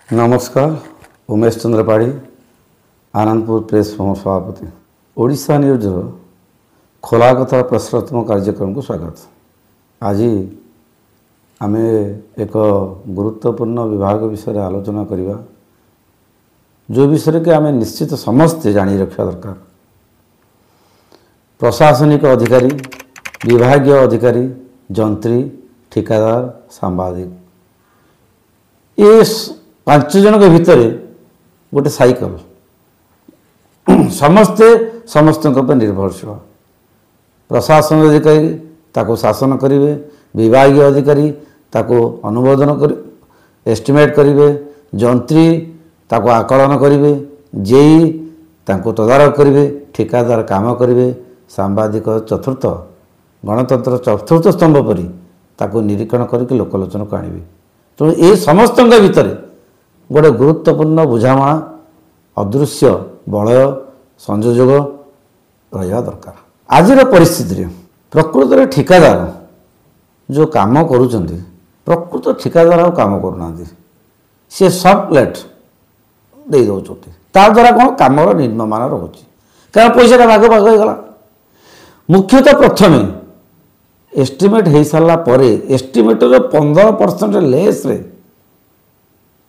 ନମସ୍କାର, ଉମେଶ ଚନ୍ଦ୍ର ପାଢ଼ୀ, ଆନନ୍ଦପୁର ପ୍ରେସ୍ ସଭାପତି। ଓଡ଼ିଶା ନ୍ୟୁଜ୍ର ଖୋଲା କଥା ପ୍ରଶ୍ନୋତ୍ତମ କାର୍ଯ୍ୟକ୍ରମକୁ ସ୍ୱାଗତ। ଆଜି ଆମେ ଏକ ଗୁରୁତ୍ୱପୂର୍ଣ୍ଣ ବିଭାଗ ବିଷୟରେ ଆଲୋଚନା କରିବା, ଯେଉଁ ବିଷୟରେ କି ଆମେ ନିଶ୍ଚିତ ସମସ୍ତେ ଜାଣି ରଖିବା ଦରକାର। ପ୍ରଶାସନିକ ଅଧିକାରୀ, ବିଭାଗୀୟ ଅଧିକାରୀ, ଯନ୍ତ୍ରୀ, ଠିକାଦାର, ସାମ୍ବାଦିକ, ଏ 5 ଜଣଙ୍କ ଭିତରେ ଗୋଟେ ସାଇକେଲ, ସମସ୍ତେ ସମସ୍ତଙ୍କ ଉପରେ ନିର୍ଭରଶୀଳ। ପ୍ରଶାସନ ଅଧିକାରୀ ତାକୁ ଶାସନ କରିବେ, ବିଭାଗୀୟ ଅଧିକାରୀ ତାକୁ ଅନୁମୋଦନ କରି ଏଷ୍ଟିମେଟ୍ କରିବେ, ଯନ୍ତ୍ରୀ ତାକୁ ଆକଳନ କରିବେ, ଜେଇ ତାଙ୍କୁ ତଦାରଖ କରିବେ, ଠିକାଦାର କାମ କରିବେ, ସାମ୍ବାଦିକ ଚତୁର୍ଥ ଗଣତନ୍ତ୍ର ଚତୁର୍ଥ ସ୍ତମ୍ଭ ପରି ତାକୁ ନିରୀକ୍ଷଣ କରିକି ଲୋକଲୋଚନକୁ ଆଣିବେ। ତେଣୁ ଏ ସମସ୍ତଙ୍କ ଭିତରେ ଗୋଟେ ଗୁରୁତ୍ୱପୂର୍ଣ୍ଣ ବୁଝାମଣା, ଅଦୃଶ୍ୟ ବଳୟ ସଂଯୋଗ ରହିବା ଦରକାର। ଆଜିର ପରିସ୍ଥିତିରେ ପ୍ରକୃତରେ ଠିକାଦାର ଯେଉଁ କାମ କରୁଛନ୍ତି, ପ୍ରକୃତ ଠିକାଦାର ଆଉ କାମ କରୁନାହାନ୍ତି, ସିଏ ସବ୍ ପ୍ଲେଟ୍ ଦେଇ ଦେଉଛନ୍ତି। ତା ଦ୍ୱାରା କ'ଣ କାମର ନିମ୍ନମାନ ରହୁଛି, କାରଣ ପଇସାଟା ଭାଗ ଭାଗ ହେଇଗଲା। ମୁଖ୍ୟତଃ ପ୍ରଥମେ ଏଷ୍ଟିମେଟ୍ ହେଇସାରିଲା ପରେ ଏଷ୍ଟିମେଟ୍ର 15% ଲେସ୍ରେ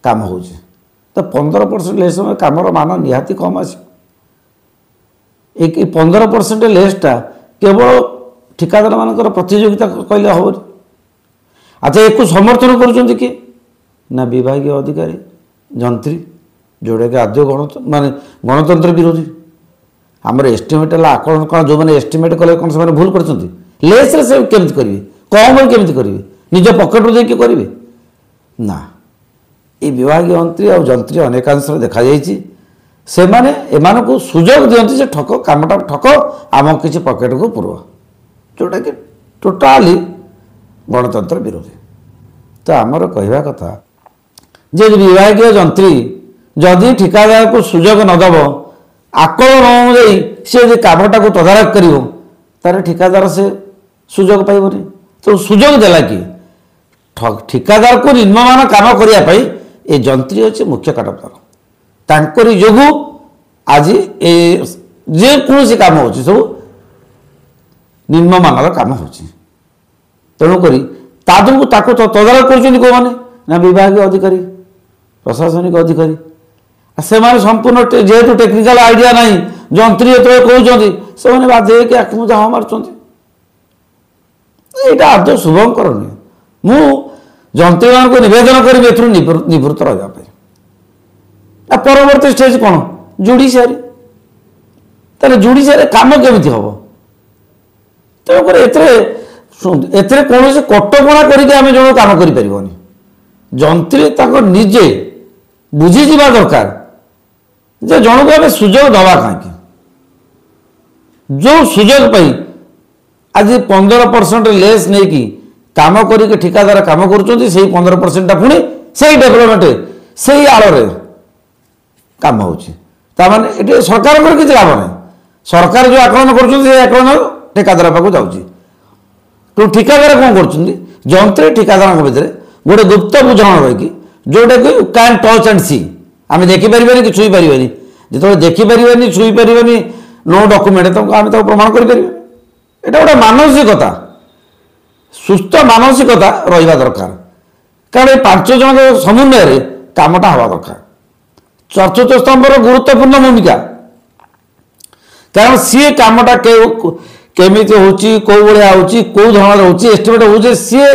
କାମ ହେଉଛି। ତ 15% ଲେସ୍ କାମର ମାନ ନିହାତି କମ୍ ଆସିବ। ଏ 15% ଲେସ୍ଟା କେବଳ ଠିକାଦାରମାନଙ୍କର ପ୍ରତିଯୋଗିତା କହିଲେ ହେବନି। ଆଚ୍ଛା, ୟାକୁ ସମର୍ଥନ କରୁଛନ୍ତି କିଏ? ନା ବିଭାଗୀୟ ଅଧିକାରୀ, ଯନ୍ତ୍ରୀ, ଯେଉଁଟାକି ଆଦ୍ୟ ମାନେ ଗଣତନ୍ତ୍ର ବିରୋଧୀ। ଆମର ଏଷ୍ଟିମେଟ୍ ହେଲା ଆକଳନ କ'ଣ? ଯେଉଁମାନେ ଏଷ୍ଟିମେଟ୍ କଲେ କ'ଣ ସେମାନେ ଭୁଲ କରିଛନ୍ତି? ଲେସ୍ରେ ସେ କେମିତି କରିବେ? କମ୍ରେ କେମିତି କରିବେ? ନିଜ ପକେଟରୁ ଦେଇକି କରିବେ ନା? ଏ ବିଭାଗୀୟ ମନ୍ତ୍ରୀ ଆଉ ଯନ୍ତ୍ରୀ ଅନେକାଂଶରେ ଦେଖାଯାଇଛି, ସେମାନେ ଏମାନଙ୍କୁ ସୁଯୋଗ ଦିଅନ୍ତି ଯେ ଠକ କାମଟା ଠକ, ଆମ କିଛି ପକେଟକୁ ପୁରବ, ଯେଉଁଟାକି ଟୋଟାଲି ଗଣତନ୍ତ୍ର ବିରୋଧୀ। ତ ଆମର କହିବା କଥା ଯେ ବିଭାଗୀୟ ଯନ୍ତ୍ରୀ ଯଦି ଠିକାଦାରକୁ ସୁଯୋଗ ନ ଦେବ, ଆକଳନ ଅନୁଯାୟୀ ସେ ଯଦି କାମଟାକୁ ତଦାରଖ କରିବ, ତାହେଲେ ଠିକାଦାର ସେ ସୁଯୋଗ ପାଇବନି। ତ ସୁଯୋଗ ଦେଲା କି ଠିକାଦାରକୁ ନିମ୍ନମାନ କାମ କରିବା ପାଇଁ ଏ ଯନ୍ତ୍ରୀ ଅଛି ମୁଖ୍ୟ କାଟଦାର। ତାଙ୍କରି ଯୋଗୁଁ ଆଜି ଏ ଯେକୌଣସି କାମ ହେଉଛି ସବୁ ନିମ୍ନମାନର କାମ ହେଉଛି। ତେଣୁକରି ତା ଯୋଗୁଁ ତାକୁ ତଦାରଖ କରୁଛନ୍ତି କେଉଁମାନେ? ନା ବିଭାଗୀୟ ଅଧିକାରୀ, ପ୍ରଶାସନିକ ଅଧିକାରୀ। ସେମାନେ ସମ୍ପୂର୍ଣ୍ଣ ଯେହେତୁ ଟେକ୍ନିକାଲ ଆଇଡ଼ିଆ ନାହିଁ, ଯନ୍ତ୍ରୀ ଯେତେବେଳେ କହୁଛନ୍ତି ସେମାନେ ବାଧ୍ୟ ହେଇକି ଆଖି ମୁଜା ହଁ ମାରୁଛନ୍ତି। ଏଇଟା ଆଦୌ ଶୁଭଙ୍କର ନୁହେଁ। ମୁଁ ଯନ୍ତ୍ରୀମାନଙ୍କୁ ନିବେଦନ କରିବି ଏଥିରୁ ନିବୃତ୍ତ ରହିବା ପାଇଁ। ଆଉ ପରବର୍ତ୍ତୀ ଷ୍ଟେଜ୍ କ'ଣ? ଜୁଡ଼ିସିଆରୀ। ତାହେଲେ ଜୁଡ଼ିସିଆରୀ କାମ କେମିତି ହେବ? ତେଣୁକରି ଏଥିରେ ଶୁଣନ୍ତୁ, ଏଥିରେ କୌଣସି କଟକଣା କରିକି ଆମେ ଜଣେ କାମ କରିପାରିବନି। ଯନ୍ତ୍ରୀ ତାଙ୍କ ନିଜେ ବୁଝିଯିବା ଦରକାର ଯେ ଜଣକୁ ଆମେ ସୁଯୋଗ ଦେବା କାହିଁକି, ଯେଉଁ ସୁଯୋଗ ପାଇଁ ଆଜି 15% ଲେସ୍ ନେଇକି କାମ କରିକି ଠିକାଦାର କାମ କରୁଛନ୍ତି, ସେଇ 15%ଟା ପୁଣି ସେଇ ଡେଭଲପମେଣ୍ଟ ସେଇ ଆଳରେ କାମ ହେଉଛି। ତାମାନେ ଏଠି ସରକାରଙ୍କର କିଛି ଲାଭ ନାହିଁ। ସରକାର ଯେଉଁ ଆକଳନ କରୁଛନ୍ତି ସେଇ ଆକଳନ ଠିକାଦାର ପାଖକୁ ଯାଉଛି। ତେଣୁ ଠିକାଦାର କ'ଣ କରୁଛନ୍ତି? ଯନ୍ତ୍ରୀ ଠିକାଦାରଙ୍କ ଭିତରେ ଗୋଟେ ଗୁପ୍ତ ବୁଝାମଣା ରହିକି, ଯେଉଁଟାକି can touch and C, ଆମେ ଦେଖିପାରିବାନି କି ଛୁଇଁ ପାରିବାନି। ଯେତେବେଳେ ଦେଖିପାରିବାନି, ଛୁଇଁ ପାରିବାନି, ନୋ ଡକୁମେଣ୍ଟ, ତାକୁ ଆମେ ତାକୁ ପ୍ରମାଣ କରିପାରିବା? ଏଇଟା ଗୋଟେ ମାନସିକତା, ସୁସ୍ଥ ମାନସିକତା ରହିବା ଦରକାର। କାରଣ ଏ 5 ଜଣଙ୍କ ସମନ୍ୱୟରେ କାମଟା ହେବା ଦରକାର। ଚତୁର୍ଥ ସ୍ତମ୍ଭର ଗୁରୁତ୍ୱପୂର୍ଣ୍ଣ ଭୂମିକା, କାରଣ ସିଏ କାମଟା କେମିତି ହେଉଛି, କେଉଁ ଭଳିଆ ହେଉଛି, କେଉଁ ଧରଣର ହେଉଛି, ଏଷ୍ଟିମେଟ୍ ହେଉଛି, ସିଏ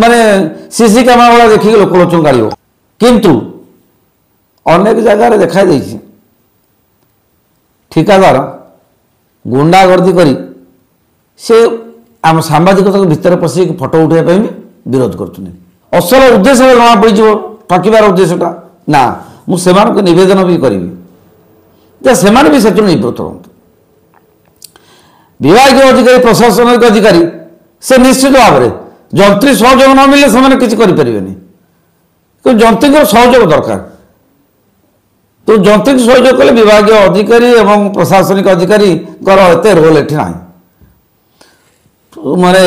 ମାନେ ସିସି କ୍ୟାମେରା ଭଳିଆ ଦେଖିକି ଲୋକଲୋଚନକୁ କାଢ଼ିବ। କିନ୍ତୁ ଅନେକ ଜାଗାରେ ଦେଖାଦେଇଛି ଠିକାଦାର ଗୁଣ୍ଡାଗର୍ଦି କରି ସେ ଆମ ସାମ୍ବାଦିକତାକୁ ଭିତରେ ପଶିକି ଫଟୋ ଉଠାଇବା ପାଇଁ ବି ବିରୋଧ କରୁଛନ୍ତି। ଅସଲ ଉଦ୍ଦେଶ୍ୟ ଜଣାପଡ଼ିଯିବ, ଠକିବାର ଉଦ୍ଦେଶ୍ୟଟା। ନା, ମୁଁ ସେମାନଙ୍କୁ ନିବେଦନ ବି କରିବି ଯେ ସେମାନେ ବି ସେଥିରୁ ନିବୃତ୍ତ ରୁହନ୍ତୁ। ବିଭାଗୀୟ ଅଧିକାରୀ, ପ୍ରଶାସନିକ ଅଧିକାରୀ ସେ ନିଶ୍ଚିତ ଭାବରେ ଯନ୍ତ୍ରୀ ସହଯୋଗ ନ ମିଳିଲେ ସେମାନେ କିଛି କରିପାରିବେନି। କିନ୍ତୁ ଯନ୍ତ୍ରୀଙ୍କର ସହଯୋଗ ଦରକାର। ତ ଯନ୍ତ୍ରୀଙ୍କୁ ସହଯୋଗ କଲେ ବିଭାଗୀୟ ଅଧିକାରୀ ଏବଂ ପ୍ରଶାସନିକ ଅଧିକାରୀଙ୍କର ଏତେ ରୋଲ୍ ଏଠି ନାହିଁ। ମାନେ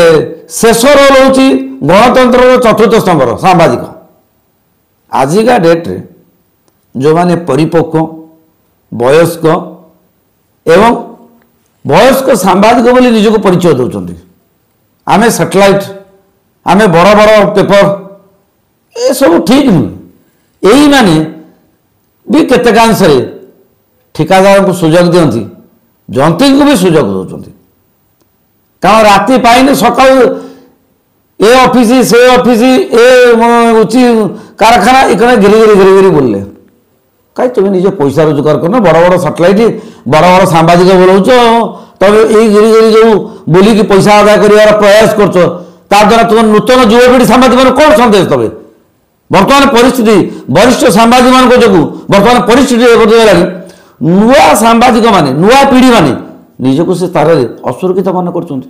ଶେଷ ରୋଲ୍ ହେଉଛି ଗଣତନ୍ତ୍ରର ଚତୁର୍ଥ ସ୍ତମ୍ଭର ସାମ୍ବାଦିକ। ଆଜିକା ଡେଟ୍ରେ ଯେଉଁମାନେ ପରିପକ୍ୱ, ବୟସ୍କ ଏବଂ ବୟସ୍କ ସାମ୍ବାଦିକ ବୋଲି ନିଜକୁ ପରିଚୟ ଦେଉଛନ୍ତି, ଆମେ ସାଟେଲାଇଟ୍, ଆମେ ବଡ଼ ବଡ଼ ପେପର, ଏସବୁ ଠିକ୍ ନୁହେଁ। ଏଇମାନେ ବି କେତେକାଂଶରେ ଠିକାଦାରଙ୍କୁ ସୁଯୋଗ ଦିଅନ୍ତି, ଯନ୍ତ୍ରୀଙ୍କୁ ବି ସୁଯୋଗ ଦେଉଛନ୍ତି। କାରଣ ରାତି ପାଇଲେ ସକାଳୁ ଏ ଅଫିସ ସେ ଅଫିସ ଏ ଉଚି କାରଖାନା ଏখানে ଘିରି ଘିରି ଘିରି ଘିରି ବୁଲିଲେ। କାହିଁ ତୁମେ ନିଜେ ପଇସା ରୋଜଗାର କରୁନ? ବଡ଼ ବଡ଼ ସାଟେଲାଇଟ୍, ବଡ଼ ବଡ଼ ସାମ୍ବାଦିକ ବୋଲଉଛ, ତମେ ଏଇ ଘିରି ଘିରି ଯେଉଁ ବୁଲିକି ପଇସା ଆଦାୟ କରିବାର ପ୍ରୟାସ କରୁଛ, ତା ଦ୍ୱାରା ତୁମ ନୂତନ ଯୁବପିଢ଼ି ସାମ୍ବାଦିକମାନଙ୍କୁ କ'ଣ ସନ୍ଦେଶ ଦେବେ? ବର୍ତ୍ତମାନ ପରିସ୍ଥିତି ବରିଷ୍ଠ ସାମ୍ବାଦିକମାନଙ୍କ ଯୋଗୁଁ ବର୍ତ୍ତମାନ ପରିସ୍ଥିତି ବଦଳିଗଲାଣି। ନୂଆ ସାମ୍ବାଦିକମାନେ, ନୂଆ ପିଢ଼ିମାନେ ନିଜକୁ ସେ ସ୍ଥାନରେ ଅସୁରକ୍ଷିତ ମନେ କରୁଛନ୍ତି।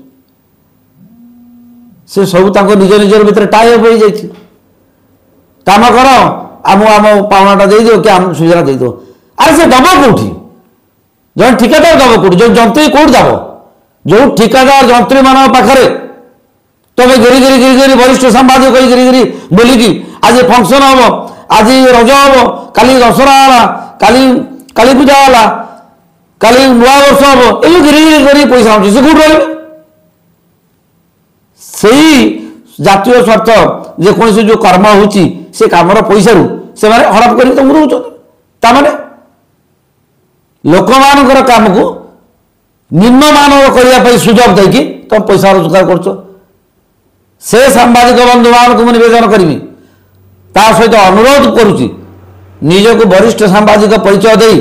ସେ ସବୁ ତାଙ୍କ ନିଜ ନିଜର ଭିତରେ ଟାଇ ଅପ୍ ହେଇଯାଇଛି। କାମ କର, ଆମ ଆମ ପାଉଣାଟା ଦେଇଦିଅ କି ଆମକୁ ସୁବିଧାଟା ଦେଇଦିଅ। ଆରେ ସେ ଦବ କେଉଁଠି? ଜଣେ ଠିକାଦାର ଦବ କେଉଁଠି? ଜଣେ ଯନ୍ତ୍ରୀ କେଉଁଠି ଦବ? ଯେଉଁ ଠିକାଦାର ଯନ୍ତ୍ରୀମାନଙ୍କ ପାଖରେ ତମେ ଘେରି ଘେରି ଘେରି ଘେରି ବରିଷ୍ଠ ସାମ୍ବାଦିକ କହି ଘେରି ଘେରି ବୁଲିକି ଆଜି ଫଙ୍କସନ୍ ହବ, ଆଜି ରଜ ହବ, କାଲି ଦଶହରା ହେଲା, କାଲି କାଳୀ ପୂଜା ହେଲା, କାଲି ନୂଆବର୍ଷ ହବ, ଏଇ ଘେରି ଘେରି କରି ପଇସା ଆଣୁଛି, ସେ କେଉଁଠି ରହିବେ? ସେଇ ଜାତୀୟ ସ୍ୱାର୍ଥ ଯେକୌଣସି ଯେଉଁ କର୍ମ ହେଉଛି ସେ କାମର ପଇସାରୁ ସେମାନେ ହଡ଼ପ କରିକି ତମକୁ ଦେଉଛନ୍ତି। ତାମାନେ ଲୋକମାନଙ୍କର କାମକୁ ନିମ୍ନମାନର କରିବା ପାଇଁ ସୁଯୋଗ ଦେଇକି ତମେ ପଇସା ରୋଜଗାର କରୁଛ। ସେ ସାମ୍ବାଦିକ ବନ୍ଧୁମାନଙ୍କୁ ମୁଁ ନିବେଦନ କରିବି, ତା ସହିତ ଅନୁରୋଧ କରୁଛି, ନିଜକୁ ବରିଷ୍ଠ ସାମ୍ବାଦିକ ପରିଚୟ ଦେଇ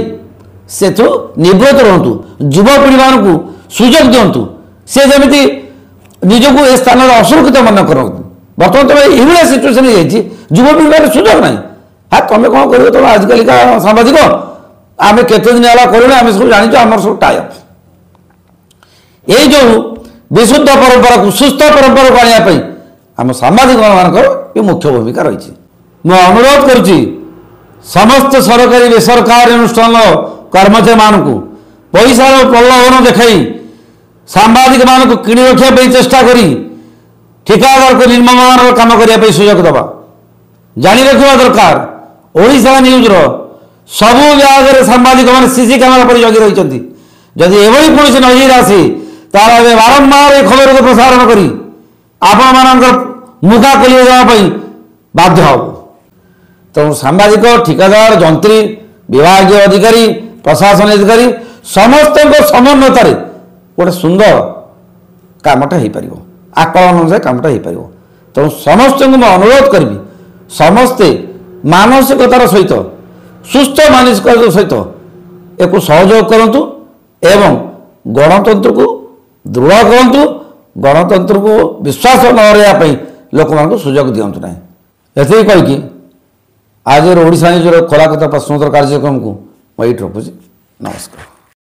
ସେଥିରୁ ନିବୃତ୍ତ ରୁହନ୍ତୁ। ଯୁବପିଢ଼ିମାନଙ୍କୁ ସୁଯୋଗ ଦିଅନ୍ତୁ, ସେ ଯେମିତି ନିଜକୁ ଏ ସ୍ଥାନରେ ଅସୁରକ୍ଷିତ ମନେ କରନ୍ତୁ। ବର୍ତ୍ତମାନ ତମେ ଏଇଭଳିଆ ସିଚୁଏସନ୍ ହେଇଯାଇଛି, ଯୁବପିଢ଼ିମାନେ ସୁଯୋଗ ନାହିଁ। ହଁ, ତମେ କ'ଣ କରିବ? ତମେ ଆଜିକାଲିକା ସାମ୍ବାଦିକ, ଆମେ କେତେ ଦିନ ହେଲା କରୁନେ, ଆମେ ସବୁ ଜାଣିଛୁ, ଆମର ସବୁ ଟାଇଅପ୍। ଏଇ ଯେଉଁ ବିଶୁଦ୍ଧ ପରମ୍ପରାକୁ, ସୁସ୍ଥ ପରମ୍ପରାକୁ ଆଣିବା ପାଇଁ ଆମ ସାମ୍ବାଦିକମାନଙ୍କର ବି ମୁଖ୍ୟ ଭୂମିକା ରହିଛି। ମୁଁ ଅନୁରୋଧ କରୁଛି ସମସ୍ତ ସରକାରୀ ବେସରକାରୀ ଅନୁଷ୍ଠାନର କର୍ମଚାରୀମାନଙ୍କୁ ପଇସାର ପ୍ରଲୋଭନ ଦେଖାଇ ସାମ୍ବାଦିକମାନଙ୍କୁ କିଣି ରଖିବା ପାଇଁ ଚେଷ୍ଟା କରି ଠିକାଦାରକୁ ନିମ୍ନମାନର କାମ କରିବା ପାଇଁ ସୁଯୋଗ ଦେବା। ଜାଣି ରଖିବା ଦରକାର, ଓଡ଼ିଶା ନ୍ୟୁଜ୍ର ସବୁ ଜାଗାରେ ସାମ୍ବାଦିକମାନେ ସିସି କ୍ୟାମେରା ପରି ଜଗି ରହିଛନ୍ତି। ଯଦି ଏଭଳି କୌଣସି ନଜିର ଆସେ, ତାହେଲେ ଆମେ ବାରମ୍ବାର ଏ ଖବରକୁ ପ୍ରସାରଣ କରି ଆପଣମାନଙ୍କର ମୁଖା ଖୋଲି ଦେବା ପାଇଁ ବାଧ୍ୟ ହେବ। ତେଣୁ ସାମ୍ବାଦିକ, ଠିକାଦାର, ଯନ୍ତ୍ରୀ, ବିଭାଗୀୟ ଅଧିକାରୀ, ପ୍ରଶାସନ ଅଧିକାରୀ ସମସ୍ତଙ୍କ ସମନ୍ୱତାରେ ଗୋଟେ ସୁନ୍ଦର କାମଟା ହେଇପାରିବ, ଆକଳନ ଅନୁସାରେ କାମଟା ହେଇପାରିବ। ତେଣୁ ସମସ୍ତଙ୍କୁ ମୁଁ ଅନୁରୋଧ କରିବି, ସମସ୍ତେ ମାନସିକତାର ସହିତ, ସୁସ୍ଥ ମାନସିକତାର ସହିତ ଏକୁ ସହଯୋଗ କରନ୍ତୁ ଏବଂ ଗଣତନ୍ତ୍ରକୁ ଦୃଢ଼ କରନ୍ତୁ। ଗଣତନ୍ତ୍ରକୁ ବିଶ୍ୱାସ ନ ରହିବା ପାଇଁ ଲୋକମାନଙ୍କୁ ସୁଯୋଗ ଦିଅନ୍ତୁ ନାହିଁ। ଏତିକି କହିକି ଆଜିର ଓଡ଼ିଶା ନ୍ୟୁଜ୍ର ଖୋଲା କଥା ପ୍ରଶ୍ନୋତ୍ତର କାର୍ଯ୍ୟକ୍ରମକୁ ମୁଁ ଏଇଠି ରଖୁଛି। ନମସ୍କାର।